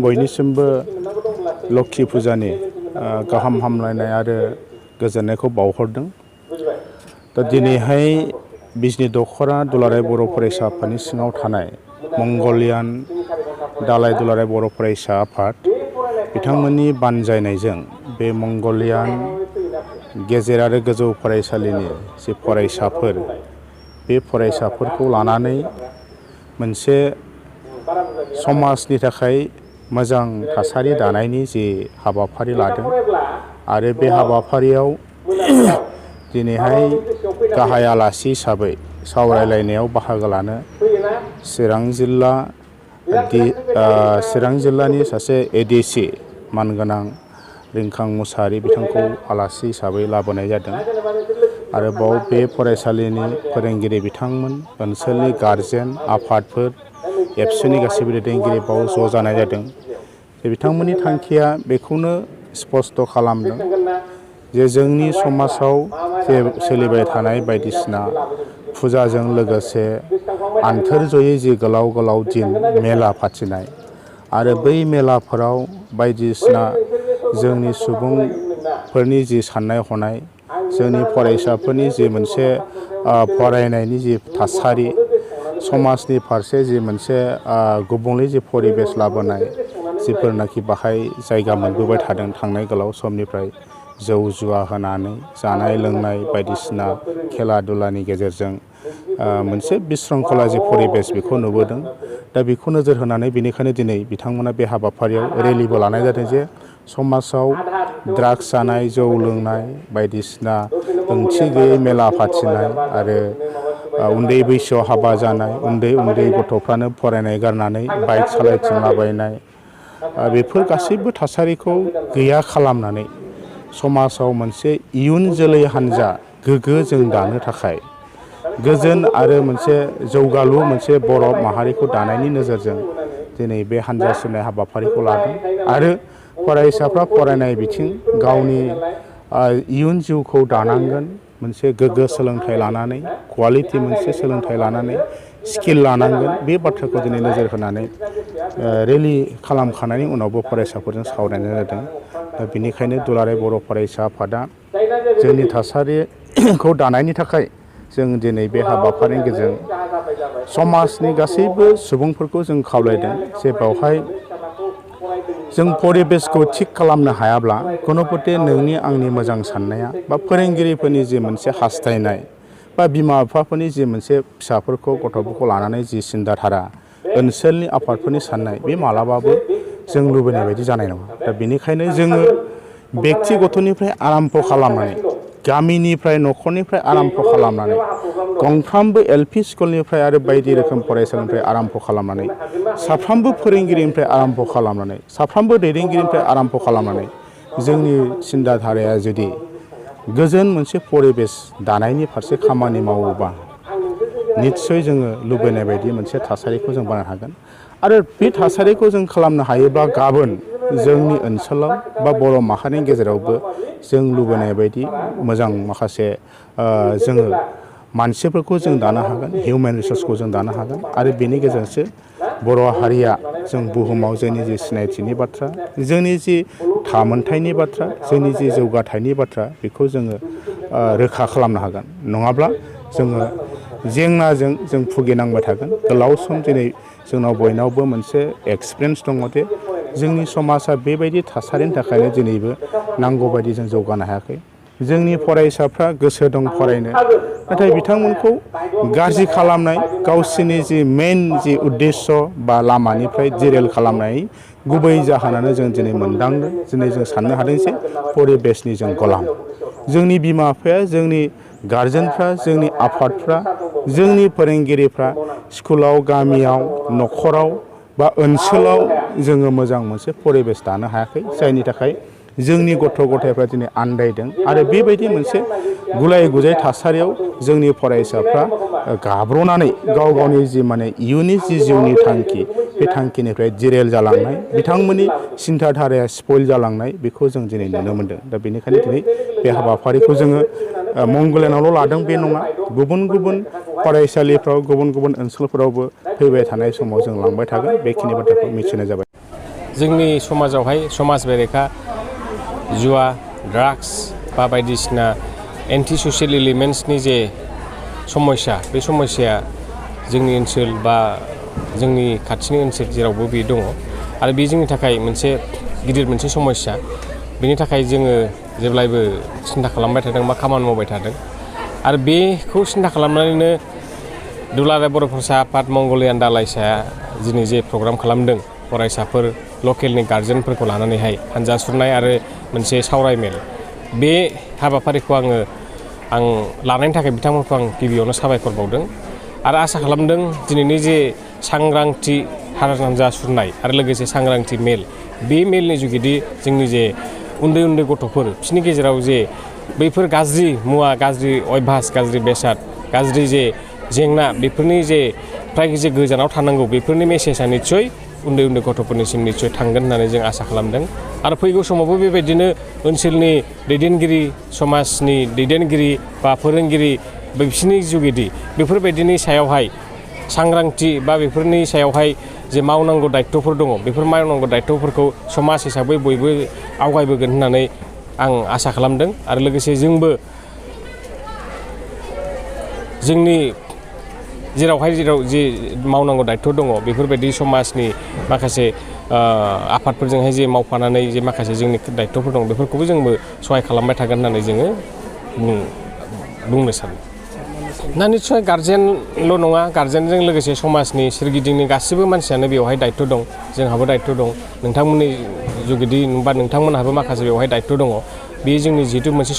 बयनिसिमबो लक्षी फुजानि गाहाम हामलायनाय आरो गोजोननायखौ बावहरदों। दा दिनैहाय बिजनि दख'रा दुलाराय बर' फरायसा आफादनि सिङाव थानाय मंगलियान दालाय दुलाराय बर' फरायसा आफाद बिथांमोननि बानजायनायजों बे मंगलियान गेजेर आरो गोजौ फरायसालिनि जि फरायसाफोर बे फरायसाफोरखौ लानानै मोनसे समाजनि थाखाय मोजां थासारि दानायनि जि हाबाफारि लादों आरो बे हाबाफारियाव दिनैहाय गाहाय आलासि हिसाबै सावरायलायनायाव बाहागो लानो चिरां जिल्लानि सासे एडिसि मानगोनां रिंखां मुसाहारि बिथांखौ आलासि हिसाबै लाबोनाय जादों। आरोबाव बे फरायसालिनि फोरोंगिरि बिथांमोन, ओनसोलनि गारजेन आफादफोर, एबसुनि गासैबो दैदेनगिरि बाव ज' जानाय जादों। बिथांमोननि थांखिया बेखौनो स्पष्ट खालामदों जे जोंनि समाजाव जे सोलिबाय थानाय बायदिसिना फुजाजों लोगोसे आन्थोर जयै जि गोलाव गोलाव दिन मेला फाथिनाय आरो बै मेलाफोराव बायदिसिना जोंनि सुबुंफोरनि जि साननाय हनाय, जोंनि फरायसाफोरनि जि मोनसे फरायनायनि जि थासारि, समाजनि फारसे जि मोनसे गुबुंले जि परिबेस लाबोनाय, जिफोरनाखि बाहाय जायगा मोनबोबाय थादों थांनाय गोलाव समनिफ्राय जौ जुवा होनानै जानाय लोंनाय बायदिसिना खेला दुलानि गेजेरजों मोनसे बिस्रंखला जि परिबेस बेखौ नुबोदों। दा बेखौ नोजोर होनानै बेनिखायनो दिनै बिथांमोना बे हाबाफारियाव रेलिबो लानाय जादों जे समाजाव ड्राग्स जानाय, जौ लोंनाय, बायदिसिना ओंथि गैयै मेला फाथिनाय आरो उन्दै बैसोआव हाबा जानाय, उन्दै उन्दै गथ'फ्रानो फरायनाय गारनानै बाइक सालायथिंलाबायनाय, बेफोर गासैबो थासारिखौ गैया खालामनानै समाजाव मोनसे इयुन जोलै हान्जा गोग्गो जों दानो थाखाय गोजोन आरो मोनसे जौगालु मोनसे बर' माहारिखौ दानायनि नोजोरजों दिनै बे हान्जा सुरनाय हाबाफारिखौ लादों। आरो फरायसाफ्रा फरायनाय बिथिं गावनि इयुन जिउखौ दानांगोन, मोनसे गोग्गो सोलोंथाइ लानानै, क्वालिटि मोनसे सोलोंथाइ लानानै, स्किल लानांगोन, बे बाथ्राखौ दिनै नोजोर होनानै रेलि खालामखांनायनि उनावबो फरायसाफोरजों सावरायनाय जादों। दा बेनिखायनो दुलाराय बर' फरायसा आफादा जोंनि थासारिखौ दानायनि थाखाय जों दिनै बे हाबाफारिनि गेजेरजों समाजनि गासैबो सुबुंफोरखौ जों खावलायदों जे बेवहाय जों परिबेसखौ थिग खालामनो हायाब्ला गणपति नोंनि आंनि मोजां साननाया बा फोरोंगिरिफोरनि जि मोनसे हास्थायनाय बा बिमा बिफाफोरनि जि मोनसे फिसाफोरखौ गथ'फोरखौ लानानै जि सिन्थाधारा, ओनसोलनि आफादफोरनि साननाय, बे मालाबाबो जों लुबैनाय बायदि जानाय नङा। दा बेनिखायनो जोङो बेक्तिगतनिफ्राय आराम्भ खालामनानै, गामिनिफ्राय न'खरनिफ्राय आराम्भ खालामनानै, गंफ्रामबो एलपि स्कुलनिफ्राय आरो बायदि रोखोम फरायसालिनिफ्राय आराम्भ खालामनानै, साफ्रोमबो फोरोंगिरिनिफ्राय आराम्भ खालामनानै, साफ्रोमबो दैदेनगिरिनिफ्राय आराम्भ खालामनानै जोंनि सिन्थाधाराया जुदि गोजोन मोनसे परिबेस दानायनि फारसे खामानि मावोबा निस्सय जोङो लुबैनाय बायदि मोनसे थासारिखौ जों बानायनो हागोन। आरो बे थासारिखौ जों खालामनो हायोब्ला गाबोन जोंनि ओनसोलाव बा बर' माहारिनि गेजेरावबो जों लुबैनाय बायदि मोजां माखासे जोङो मानसिफोरखौ जों दानो हागोन, हिउमेन रिसर्सखौ जों दानो हागोन। आरो बेनि गेजेरजोंसो बर' हारिया जों बुहुमाव जोंनि जि सिनायथिनि बाथ्रा, जोंनि जि थामोनथायनि बाथ्रा, जोंनि जि जौगाथायनि बाथ्रा, बेखौ जोङो रोखा खालामनो हागोन। नङाब्ला जोङो जेंनाजों जों भुगिनांबाय थागोन। गोलाव सम दिनै जोंनाव बयनावबो मोनसे एक्सपिरियेन्स दङ दे जोंनि समाजा बेबायदि थासारिनि थाखायनो दिनैबो नांगौबायदि जों जौगानो हायाखै। जोंनि फरायसाफ्रा गोसो दं फरायनो, नाथाय बिथांमोनखौ गाज्रि खालामनाय, गावसोरनि जि मेइन जि उद्देश्य बा लामानिफ्राय दिरेल खालामनाय गुबै जाहोनानो जों दिनै मोनदांदों। दिनै जों साननो हादों जे परिबेसनि जों गलाम। जोंनि बिमा बिफाया, जोंनि गारजेनफ्रा, जोंनि आफादफ्रा, जोंनि फोरोंगिरिफ्रा स्कुलाव, गामियाव, न'खराव बा ओनसोलाव जोङो मोजां मोनसे परिबेस दानो हायाखै, जायनि थाखाय जोंनि गथ' गथायफ्रा दिनै आन्दायदों। आरो बेबायदि मोनसे गुलाय गुजाय थासारियाव जोंनि फरायसाफ्रा गाब्र'नानै गाव गावनि जि माने इयुननि जि जिउनि थांखि, बे थांखिनिफ्राय दिरेल जालांनाय, बिथांमोननि सिन्थाधाराया स्पइल जालांनाय, बेखौ जों दिनै नुनो मोन्दों। दा बेनिखायनो दिनै बे हाबाफारिखौ जोङो मंगलेनावल' लादों बे नङा, गुबुन गुबुन फरायसालिफ्राव, गुबुन गुबुन ओनसोलफोरावबो फैबाय थानाय समाव जों लांबाय थागोन। बेखिनि बाथ्राखौ मिथिनाय जाबाय। जोंनि समाजावहाय समाज बेरेखा जुवा ड्राग्स बा बायदिसिना एन्टि ससियेल एलिमेन्ट्सनि जे समस्या बे समस्याया जोंनि ओनसोल बा जोंनि खाथिनि ओनसोल जेरावबो बे दङ आरो बे जोंनि थाखाय मोनसे गिदिर मोनसे समस्या। बेनि थाखाय जोङो जेब्लायबो सिन्था खालामबाय थादों बा खामानि मावबाय थादों आरो बेखौ सिन्था खालामनानैनो दुलाराय बर' फरायसा आफाद मंगलियान दालाइसाया दिनै जे प्रग्राम खालामदों फरायसाफोर लकेलनि गार्जेनफोरखौ लानानैहाय हानजा सुरनाय आरो मोनसे सावरायमेल बे हाबाफारिखौ आं लानायनि थाखाय बिथांमोनखौ आं गिबियावनो साबायखर बावदों आरो आसा खालामदों दिनैनि जे सांग्रांथि हानजा सुरनाय आरो लोगोसे सांग्रांथि मेल बे मेलनि जुगिदि जोंनि जे उन्दै उन्दै गथ'फोर बिसोरनि गेजेराव जे बैफोर गाज्रि मुवा गाज्रि अयभास गाज्रि बेसाद गाज्रि जे जेंना बेफोरनि जे फ्राय जे गोजानाव थानांगौ बेफोरनि मेसेजआ निस्सय उन्दै उन्दै गथ'फोरनिसिम निस्सय थांगोन होननानै जों आसा खालामदों आरो फैगौ समावबो बेबायदिनो ओनसोलनि दैदेनगिरि समाजनि दैदेनगिरि बा फोरोंगिरि बिसोरनि जुगिदि बेफोरबायदिनि सायावहाय सांग्रांथि बा बेफोरनि सायावहाय जे मावनांगौ दायित्वफोर दङ बेफोर मावनांगौ दायित्वफोरखौ समाज हिसाबै बयबो आवगायबोगोन होननानै आं आसा खालामदों आरो लोगोसे जोंबो जोंनि जेराव जे मावनांगौ दायित्व दङ बेफोरबायदि समाजनि माखासे आफादफोरजोंहाय जे मावफानानै जे माखासे जोंनि दायित्वफोर दं बेफोरखौबो जोंबो सहाय खालामबाय थागोन होननानै जोङो बुंनो सानो। ना निस्सय गार्जेनल' नङा गार्जेनजों लोगोसे समाजनि सोरगिदिंनि गासिबो मानसियानो बेवहाय दायित्व दं जोंहाबो दायित्व दं नोंथांमोननि जुगिदि बा नोंथांमोनहाबो माखासे बेवहाय दायित्व दङ। बे जोंनि जिहेतु मोनसे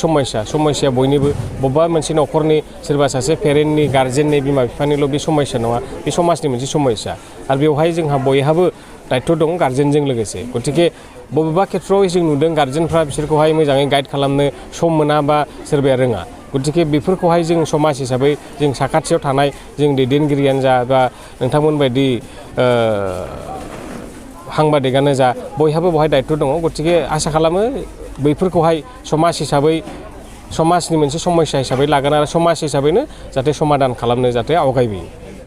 समस्या बयनिबो बबेबा मोनसे न'खरनि सोरबा सासे पेरेन्टनि गार्जेननि बिमा बिफानिल' बे समस्या नङा बे समाजनि मोनसे समस्या आरो बेवहाय जोंहा बयहाबो दायित्व दं गार्जेनजों लोगोसे गतिके बबेबा खेथ्रआव जों नुदों गार्जेनफ्रा बिसोरखौहाय मोजाङै गाइड खालामनो सम मोना बा सोरबाया रोङा गतिके बेफोरखौहाय जों समाज हिसाबै जों साखाथियाव थानाय जों दैदेनगिरियानो जा बा नोंथांमोन बायदि हांबादिगानो जा बयहाबो बेवहाय दायित्व दङ गतिके आसा खालामो बैफोरखौहाय समाज हिसाबै समाजनि मोनसे समस्या हिसाबै लागोन आरो समाज हिसाबैनो जाहाथे समाधान खालामनो जाहाथे आवगायबोयो।